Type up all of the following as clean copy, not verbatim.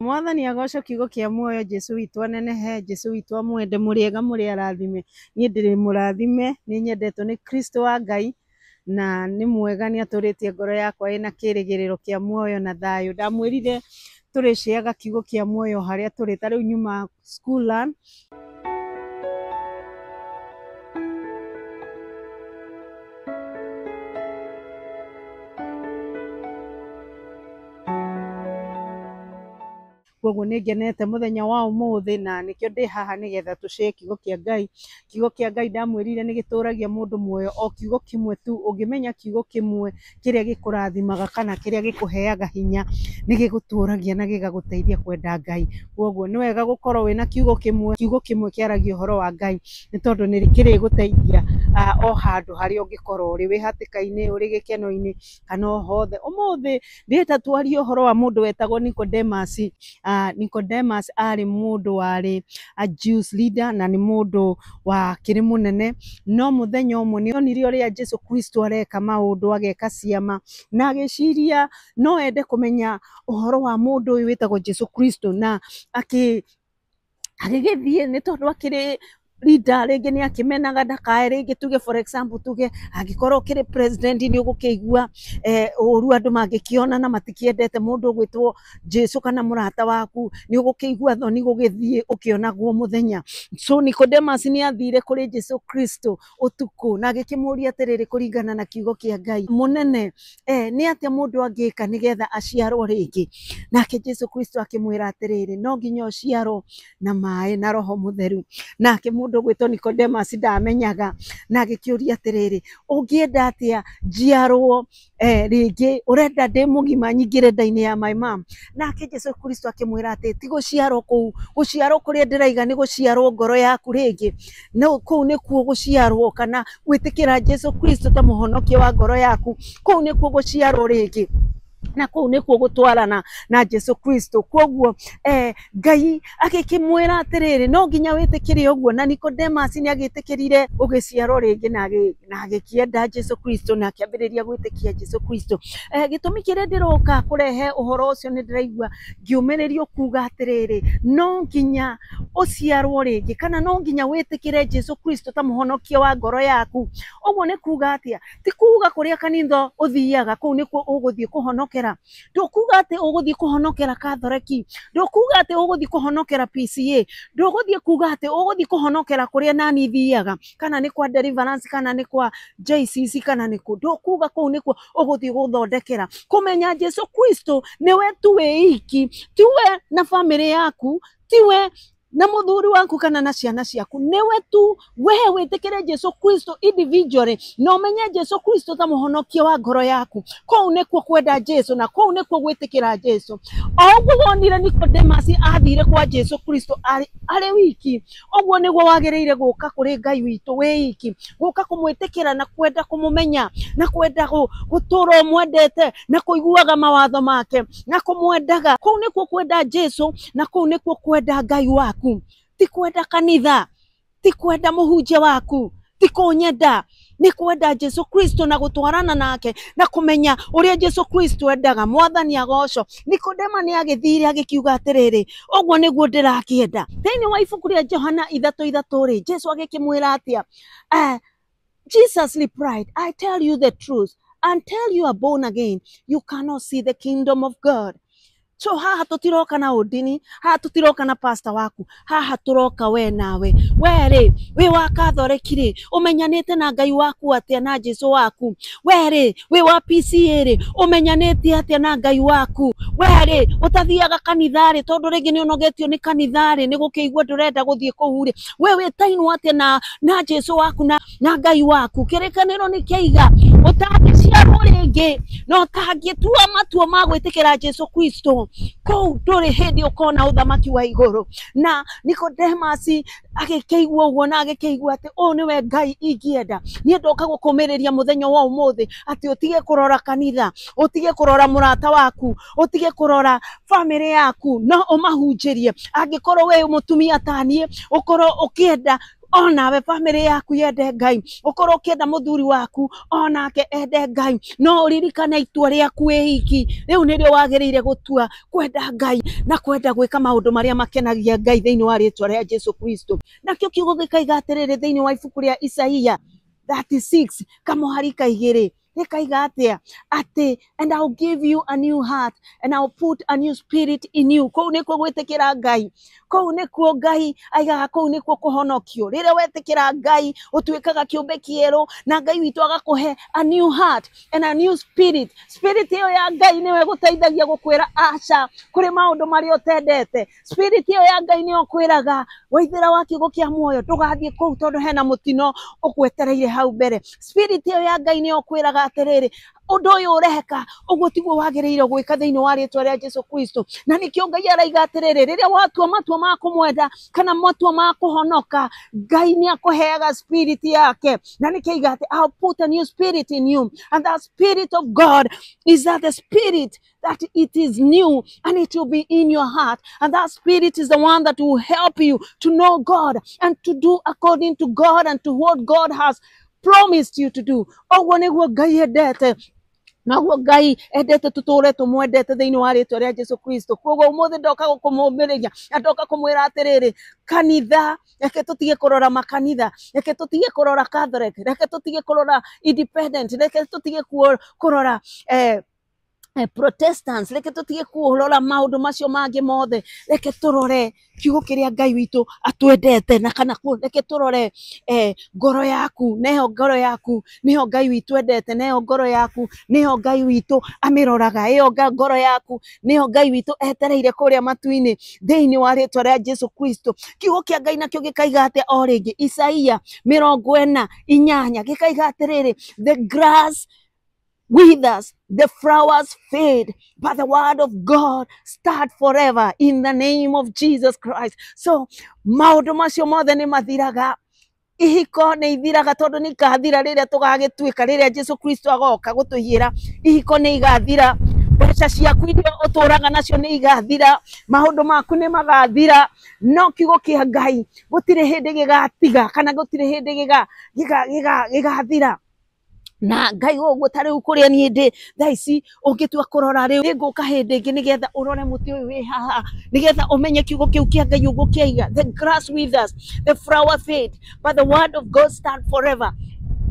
Mwathani agocwo kiugo kĩa muoyo Jesu witũ anenehe Jesu witũ amwende mũrĩega mũrĩ arathime niĩ ndĩrĩ mũrathime nĩ nyendetwo nĩ Kristo wa Ngai na nĩ mwega nĩ atũrĩtie ngoro yakwa ĩna kĩrĩgĩrĩro kĩa muoyo na thayũ. Ndamwĩrire tũrĩciaga kiugo kĩa muoyo harĩa tũrĩ ta rĩu nyuma school run. Koguo nĩ ngenete mũthenya wa ũmũthĩ na nĩkĩo ndĩ haha nĩgetha tũcĩe kiugo kĩa Ngai. Kiugo kĩa Ngai ndamwĩrire nĩ gĩtũragia mũndũ muoyo o kiugo kĩmwe tu. Ũngĩmenya kiugo kĩmwe kĩrĩa gĩkũrathimaga kana kĩrĩa gĩkũheaga hinya nĩ gĩgũtũragia na gĩgagũteithia kwenda Ngai. Koguo nĩ wega gũkorwo wĩna kiugo kĩmwe, kiugo kĩmwe kĩaragia ũhoro wa Ngai nĩ tondũ nĩ kĩrĩgũteithia o handũ harĩa ũngĩkorwo ũrĩ, wĩ hatĩka-inĩ, ũrĩ gĩkeno-inĩ kana o hothe. Ũmũthĩ ndĩrenda twarie ũhoro wa mũndũ wetagwo Nicodemus. Nicodemus arĩ mũndũ warĩ a Jews leader na nĩ mũndũ wakĩrĩ mũnene, no mũthenya ũmwe nĩ onire ũrĩa Jesu Kristo areka maũndũ, ageka ciama na agĩciria no ende kũmenya ũhoro wa mũndũ ũyũ wĩtagwo Jesu Kristo, na agĩgĩthiĩ nĩ tondũ akĩrĩ leader rĩngĩ nĩ akĩmenaga ndakae rĩngĩ tuge for example tuge angĩkorwo ũkĩrĩ president nĩ ũgũkĩigua ũru andũ mangĩkĩona na matikĩendete mũndũ ũgwĩtwo Jesu kana mũrata waku nĩ ũgũkĩigua thoni gũgĩthiĩ ũkĩonagwo mũthenya. So Nicodemus nĩ athire kũrĩ Jesu Kristo ũtukũ na agĩkĩmũria atĩrĩrĩ kũringana na kiugo kĩa Ngai mũnene, nĩ atĩa mũndũ angĩka nĩgetha aciarwo rĩngĩ? Nake Jesu Kristo akĩmwĩra atĩrĩrĩ, no nginya ũciarwo na maĩ na Roho Mũtheru. Nake mũndũ ũgwĩtwo Nicodemus ndamenyaga na agĩkĩũria atĩrĩrĩ, ũngĩenda atĩa njiarwo rĩngĩ, ũrenda ndĩ mũgima nyingĩre nda-inĩ ya my mom? Nake Jesu Kristo akĩmwĩra atĩ ti gũciarwo kũu, gũciarwo kũrĩa ndĩraiga nĩ gũciarwo ngoro yaku rĩngĩ, no kũu nĩkuo gũciarwo kana gwĩtĩkĩra Jesu Kristo ta mũhonokia wa ngoro yaku, kũu nĩkuo gũciarwo rĩngĩ na kũu nĩkuo gũtwarana na Jesu Kristo. Koguo Ngai agĩkĩmwĩra atĩrĩrĩ, no nginya wĩtĩkĩre ũguo, na Nicodemus nĩ agĩtĩkĩrire gũgĩciarwo rĩngĩ na agĩkĩenda Jesu Kristo na akĩambĩrĩria gwĩtĩkia Jesu Kristo. Gĩtũmi kĩrĩa ndĩroka kũrehe ũhoro ũcio nĩ ndĩraigua ngĩũmĩrĩrio kuga atĩrĩrĩ, no nginya ũciarwo rĩngĩ kana no nginya wĩtĩkĩre Jesu Kristo ta mũhonokia wa ngoro yaku. Ũguo nĩ kuga atĩa? Ti kuga kũrĩa kanitha ũthiaga kũu nĩkuo ũgũthiĩ kũhonokera. Ndũkuga atĩ ũgũthiĩ kũhonokera Katholeki, ndũkuga atĩ ũgũthiĩ kũhonokera PCA, ndũgũthiĩ kuga atĩ ũgũthiĩ kũhonokera kũrĩa nani thiaga, kana nĩ kwa Deliverance kana nĩ kwa JCC kana nĩ kũ. Ndũkuga kũu nĩkuo ũgũthiĩ gũthondekera. Kũmenya Jesu Kristo nĩwe tu wĩ iki, tiwe na bamĩrĩ yaku, tiwe na mũthuri waku kana na ciana ciaku, nĩwe tu we wĩtĩkĩre Jesu Kristo individually na ũmenye Jesu Kristo ta mũhonokia wa ngoro yaku. Kũu nĩkuo kwenda Jesu na kũu nĩkuo gwĩtĩkĩra Jesu. O ũguo wonire Nicodemus athire kwa Jesu Kristo arĩ wiki, ũguo nĩguo wagĩrĩire gũka kũrĩ Ngai witũ wĩ iki, gũka kũmwĩtĩkĩra na kwenda kũmũmenya na kwenda gũtũra ũmwendete na kũiguaga mawatho make na kũmwendaga. Kũu nĩkuo kwenda Jesu na kũu nĩkuo kwenda Ngai waku. Ti kwenda kanitha, ti kwenda mũhunjia waku, ti kũnyenda, nĩ kwenda Jesu Kristo na gũtwarana nake na kũmenya ũrĩa Jesu Kristo endaga. Mwathani agocwo. Nikodema nĩ agĩthire agĩkiuga atĩrĩrĩ, ũguo nĩguo ndĩrakĩenda. Thĩinĩ wa ibuku rĩa Johana 3:3 rĩ, Jesu agĩkĩmwĩra atĩa? Jesus replied, I tell you the truth, until you are born again, you cannot see the kingdom of God. So haha tũtiroka na ũndini, haha tũtiroka na pastor waku, haha tũroka we nawe. We rĩ, wĩ wa Katholeki rĩ, ũmenyanĩte na Ngai waku atĩa na Jesu waku? We rĩ, wĩ wa PCA rĩ, ũmenyanĩte atĩa na Ngai waku? We rĩ, ũtathiaga kanitha rĩ, tondũ rĩngĩ nĩ ũnogetio nĩ kanitha rĩ, nĩ gũkĩigua ndũrenda gũthiĩ kũu rĩ, we wĩtainwo atĩa na Jesu waku na Ngai waku? Kĩrĩkanĩro nĩ kĩaiga ũtangĩciarwo rĩngĩ na ũtangĩtua matua ma gwĩtĩkĩra Jesu Kristo, kũu ndũrĩ hĩndĩ ũkona ũthamaki wa igũrũ. Na Nicodemus agĩkĩigua ũguo na agĩkĩigua atĩ ũyũ nĩwe Ngai ingĩenda. Niĩ ndoka gũkũmĩrĩria mũthenya wa ũmũthĩ atĩ ũtige kũrora kanitha, ũtige kũrora mũrata waku, ũtige kũrora bamĩrĩ yaku, no ũmahunjĩrie. Angĩkorwo we mũtumia ta niĩ, ũkorwo ũkĩenda Onawe bamĩrĩ yaku yende Ngai, ũkorwo ũkĩenda mũthuri waku onake ende Ngai, no ũririkane itua rĩaku wĩ iki rĩu nĩrĩo wagĩrĩire gũtua, kwenda Ngai na kwenda gwĩka maũndũ marĩa makenagia Ngai thĩinĩ wa rĩtwa rĩa Jesu Kristo. Nakĩo kiugo gĩkaiga atĩrĩrĩ thĩinĩ wa ibuku rĩa Isaia 36 kamũhari kaigĩrĩ gĩkaiga atĩa? Atĩ and I'll give you a new heart and I'll put a new spirit in you. Kũu nĩkuo gwĩtĩkĩra Ngai, kũu nĩkuo Ngai aigaga, kũu nĩkuo kũhonokio. Rĩrĩa wetĩkĩra Ngai ũtuĩkaga kĩũmbe kĩerũ, na Ngai witũ agakũhe a new heart and a new spirit. Spirit ĩyo ya Ngai nĩyo ĩgũteithagia gũkwĩra aca kũrĩ maũndũ marĩa ũtendete. Spirit ĩyo ya Ngai nĩyo ĩkwĩraga waithĩra wa kiugo kĩa muoyo ndũgathiĩ kũu tondũ hena mũtino ũgwetereire hau mbere. Spirit ĩyo ya Ngai nĩyo ĩkwĩraga atĩrĩrĩ, ũndũ ũyũ ũreka ũguo tiguo wagĩrĩire gwĩka thĩinĩ wa rĩtwa rĩa Jesu Kristo. Na nĩkĩo Ngai araiga atĩrĩrĩ, rĩrĩa watua matua ma kũmwenda kana matua ma kũhonoka, Ngai nĩ akũheaga spirit yake. Na nĩkĩo aiga atĩ I'll put a new spirit in you, and that spirit of God is that the spirit that it is new and it will be in your heart, and that spirit is the one that will help you to know God and to do according to God and to what God has promised you to do. Ũguo nĩguo Ngai endete, naguo Ngai endete tũtũre tũmwendete thĩinĩ wa rĩtwa rĩa Jesu Kristo. Koguo ũmũthĩ ndoka gũkũmũmĩrĩria na ndoka kũmwĩra atĩrĩrĩ, kanitha, reke tũtige kũrora makanitha, reke tũtige kũrora Catholic, reke tũtige kũrora Independent, reke tũtige kũrora Protestants, reke tũtige kũrora maũndũ macio mangĩ mothe, reke tũrore kiugo kĩrĩa Ngai witũ atwendete, na kana reke tũrore ngoro yaku, neho ngoro yaku nĩho Ngai witũ endete, neho ngoro yaku nĩho Ngai witũ amĩroraga, ĩyo ngoro yaku nĩho Ngai witũ etereire kũrĩa matu-inĩ thĩinĩ wa rĩtwa rĩa Jesu Kristo. Kiugo kĩa Ngai nakĩo gĩkaiga atĩa o rĩngĩ? Isaia 48 gĩkaiga atĩrĩrĩ, the grass withers, the flowers fade, but the word of God stand forever in the name of Jesus Christ. So maũndũ macio mothe nĩ mathiraga. Ihiko nĩ ithiraga tondũ nĩ ikathira rĩrĩa tũgagĩtuĩka, rĩrĩa Jesu Kristo agoka gũtũiyĩra. Ihiko nĩ igathira, mbeca ciaku iria ũtũraga nacio nĩ igathira, maũndũ maku nĩ magathira, no kiugo kĩa Ngai gũtirĩ hĩndĩ gĩgatiga kana gũtirĩ hĩndĩ gĩgathira. Na Ngai ũguo ta rĩu kũrĩa niĩ ndĩ thaa ici, ũngĩtua kũrora rĩu nĩngũka hĩndĩ ĩngĩ nĩgetha ũrore mũtĩ ũyũ wĩ haha, nĩgetha ũmenye kiugo kĩu kĩa Ngai ũguo kĩaiga, the grass withers, the flower fade, but the word of God stand forever.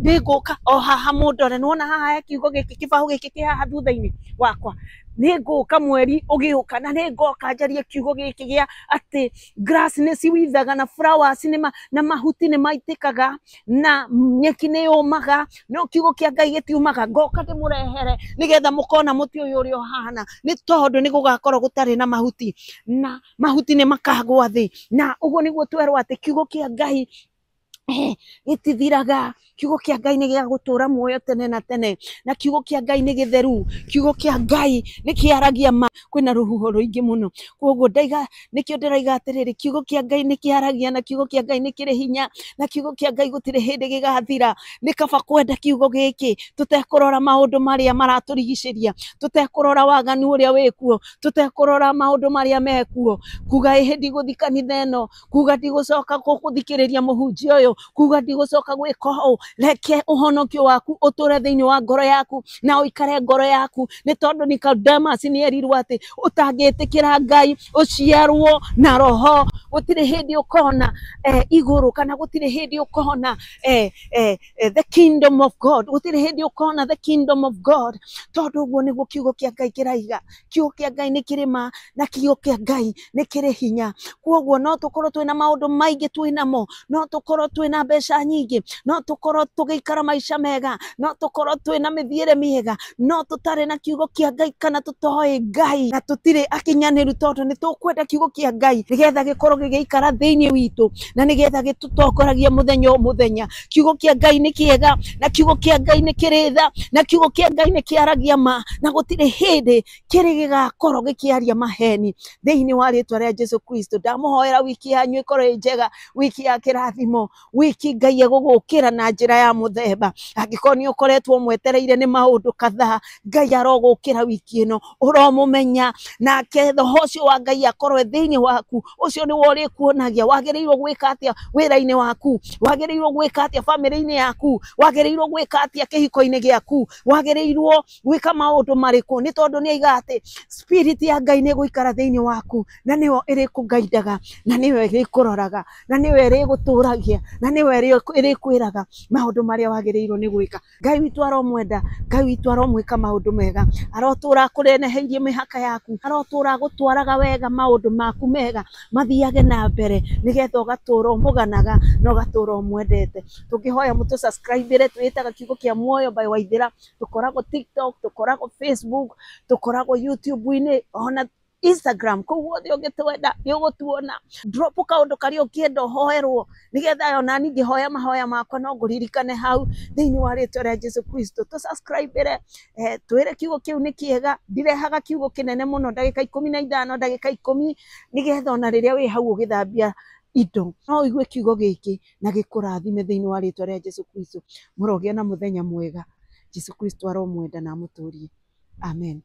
Nĩngũka o haha mũndore, nĩwona haha he kiugo gĩkĩ, kĩbaũ gĩkĩ kĩ haha thutha-inĩ wakwa. Nĩngũka mweri ũgĩũka na nĩngoka njarie kiugo gĩkĩ gĩa atĩ grass nĩ ciwithaga na flowers nĩ na mahuti nĩ maitĩkaga na nyeki nĩ yũmaga, no kiugo kĩa Ngai gĩtiumaga. Ngoka ndĩmũrehere nĩgetha mũkona mũtĩ ũyũ ũrĩa ũhana, nĩ tondũ nĩ gũgakorwo gũtarĩ na mahuti na mahuti nĩ makagwa thĩ. Na ũguo nĩguo twerwo atĩ kiugo kĩa Ngai gĩtithiraga. Kiugo kĩa Ngai nĩ gĩa gũtũra muoyo tene na tene, na kiugo kĩa Ngai nĩ gĩtheru, kiugo kĩa Ngai nĩ kĩaragia ma. Kwĩna rũhuho rũingĩ mũno, koguo ndaiga, nĩkĩo ndĩraiga atĩrĩrĩ, kiugo kĩa Ngai nĩ kĩaragia, na kiugo kĩa Ngai nĩ kĩrĩ hinya, na kiugo kĩa Ngai gũtirĩ hĩndĩ gĩgathira. Nĩ kaba kwenda kiugo gĩkĩ tũtekũrora maũndũ marĩa maratũrigicĩria, tũtekũrora waganu ũrĩa wĩkuo, tũtekũrora maũndũ marĩa mekuo, kuga ĩhĩ ndigũthiĩ kanitha ĩno, kuga ndigũcoka gũthikĩrĩria mũhunjia ũyũ, kuga ndigũcoka gwĩka ũũ. Reke ũhonokio waku ũtũre thĩinĩ wa ngoro yaku na ũikare ngoro yaku, nĩ tondũ Nicodemus nĩ erirwo atĩ ũtangĩtĩkĩra Ngai ũciarwo na roho, gũtirĩ hĩndĩ ũkona igũrũ, kana gũtirĩ hĩndĩ ũkona the kingdom of God, gũtirĩ hĩndĩ ũkona the kingdom of God, tondũ ũguo nĩguo kiugo kĩa Ngai kĩraiga. Kiugo kĩa Ngai nĩ kĩrĩ ma, na kiugo kĩa Ngai nĩ kĩrĩ hinya. Koguo no tũkorwo twĩna maũndũ maingĩ twĩnamo, no tũkorwo twĩna mbeca nyingĩ, no tũkorwo tũgĩikara maica mega, no tũkorwo twĩna mĩthiĩre mĩega, no tũtarĩ na kiugo kĩa Ngai kana tũtoĩ Ngai na tũtirĩ akinyanĩru, tondũ nĩ tũkwenda kiugo kĩa Ngai nĩgetha gĩkorwo gĩgĩikara thĩinĩ witũ na nĩgetha gĩtũtongoragie mũthenya o mũthenya. Kiugo kĩa Ngai nĩ kĩega, na kiugo kĩa Ngai nĩ kĩrĩ tha, na kiugo kĩa Ngai nĩ kĩaragia ma, na gũtirĩ hĩndĩ kĩrĩ gĩgakorwo gĩkĩaria maheni thĩinĩ wa rĩtwa rĩa Jesu Kristo. Ndamũhoera wiki yanyu ĩkorwo ĩ njega, wiki ya kĩrathimo, Wiki Ngai egũgũkĩra na njĩra ya mũthemba. Angĩkorwo nĩ ũkoretwo mwetereire nĩ maũndũ kadhaa, Ngai arogũkĩra wiki ĩno, ũromũmenya nake roho ũcio wa Ngai akorwo e thĩinĩ waku. Ũcio nĩwe ũrĩkuonagia wagĩrĩirwo gwĩka atĩa wĩra-inĩ waku, wagĩrĩirwo gwĩka atĩa bamĩrĩ-inĩ yaku, wagĩrĩirwo gwĩka atĩa kĩhiko-inĩ gĩaku, wagĩrĩirwo gwĩka maũndũ marĩkũ, nĩ tondũ nĩ aiga atĩ spirit ya Ngai nĩ ĩgũikara thĩinĩ waku, na nĩyo ĩrĩkũgaindaga, na nĩyo ĩrĩkũroraga, na nĩyo ĩrĩgũtũragia, na nĩyo ĩrĩkwĩraga maũndũ marĩa wagĩrĩirwo nĩ gwĩka. Ngai witũ aromwenda, Ngai witũ aromwĩka maũndũ mega, arotũra akũreneheirie mĩhaka yaku, arotũra agũtwaraga wega maũndũ maku mega mathiage na mbere, nĩgetha ũgatũra ũmũganaga na ũgatũra ũmwendete. Tũngĩhoya mũtũ subscribe twĩtaga Kiugo kĩa Muoyo by Waithĩra, tũkoragwo TikTok, tũkoragwo Facebook, tũkoragwo YouTube-inĩ, ona Instagram, kũu guothe ũngĩtwenda nĩ ũgũtuona. Drop kaũndũ karĩa ũngĩenda ũhoerwo, nĩgetha ona niĩ ngĩhoya mahoya makwa no ngũririkane hau thĩinĩ wa rĩtwa rĩa Jesu Kristo. Tũ subscribe twĩre kiugo kĩu nĩ kĩega. Ndirehaga kiugo kĩnene mũno, ndagĩka 15, ndagĩka 10, nĩgetha ona rĩrĩa wĩ hau ũgĩthambia indo no ũigue kiugo gĩkĩ na gĩkũrathime thĩinĩ wa rĩtwa rĩa Jesu Kristo. Mũrogĩa na mũthenya mwega. Jesu Kristo aromwenda na amũtũrie. Amen.